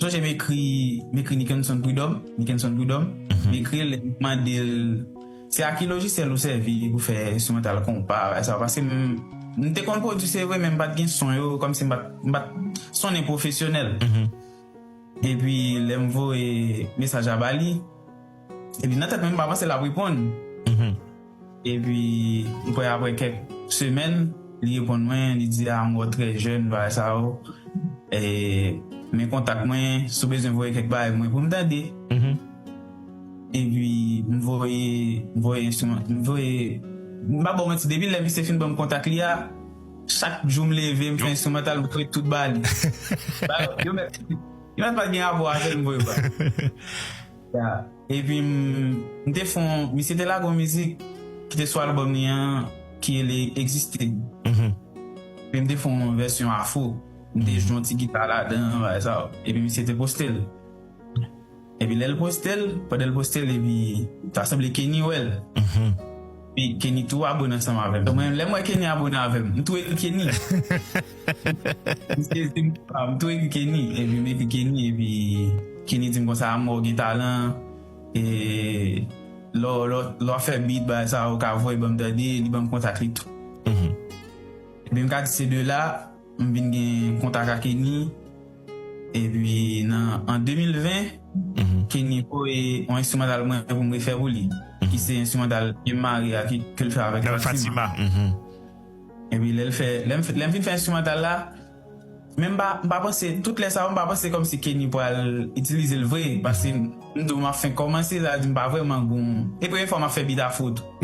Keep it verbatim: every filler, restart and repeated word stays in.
sonje m ekri, m ekri Nickenson Prud'homme, Nickenson Prud'homme, m ekri l, m mande l, se a ki lojisyèl ou sèvi pou fè enstrimantal konpa, bagay sa, paske m, m te konn pwodui, se vre, men m pa t gen son yo, kòmsi m pa t, m pa t sonnen pwofesyonèl. Epi, lè m voye mesaj la ba li, epi nan tèt mwen, m pa panse l ap reponn. Epi, m kwè apre kèk semèn, li reponn mwen, li di, "A, m wè w trè jèn, bagay sa yo. E, men kontak mwen, si w bezwen voye kèk bagay mwen pou m tande." Epi, m voye, m voye enstriman, m voye, m pa ba w manti, depi lè misye fin ban m kontak li a, chak jou m leve, m fè enstrimantal, m voye tout ba li. Ba, yo mèt, yo mèt pa t gen rapò avè l, m voye ba. Ya. Epi m, m te fè yon, misye te lage yon mizik ki te sou albòm li an, ki rele Egziste. Epi m te fè yon vèsyon afro. M te jwe yon ti gita ladan, bagay sa. Epi misye te poste l. Epi lè l poste l, pandan l poste l, epi ta sanble Kenny wè l. Epi Kenny tou abone ansanm avè m. Donk mwen, lè m wè Kenny abone avè m, m tou ekri Kenny. Misye di m, ah, m tou ekri Kenny, epi m ekri Kenny, epi Kenny di m konsa, "A, m wè w gen talan, e lè w, lè w, lè w ap fè beat, bagay sa, ou ka voye ban m tande," li ban m kontak li tou. Epi m ka di se de la, m vin gen kontak ak Kenny, epi nan, an de mil ven, Kenny voye yon enstrimantal mwen pou m refè pou li, ki se enstrimantal Byen Mare a, ki, ke l fè avèk Fatima. Epi lè l fè, lè m, lè m fin fè enstrimantal la, men m pa, m pa panse, tout lè sa yo, m pa panse kòmsi Kenny pral itilize l vre, paske m di w m ap fenk kòmanse, sa vle di m pa vrèman gon, e premye fwa m ap fè beat afro tou.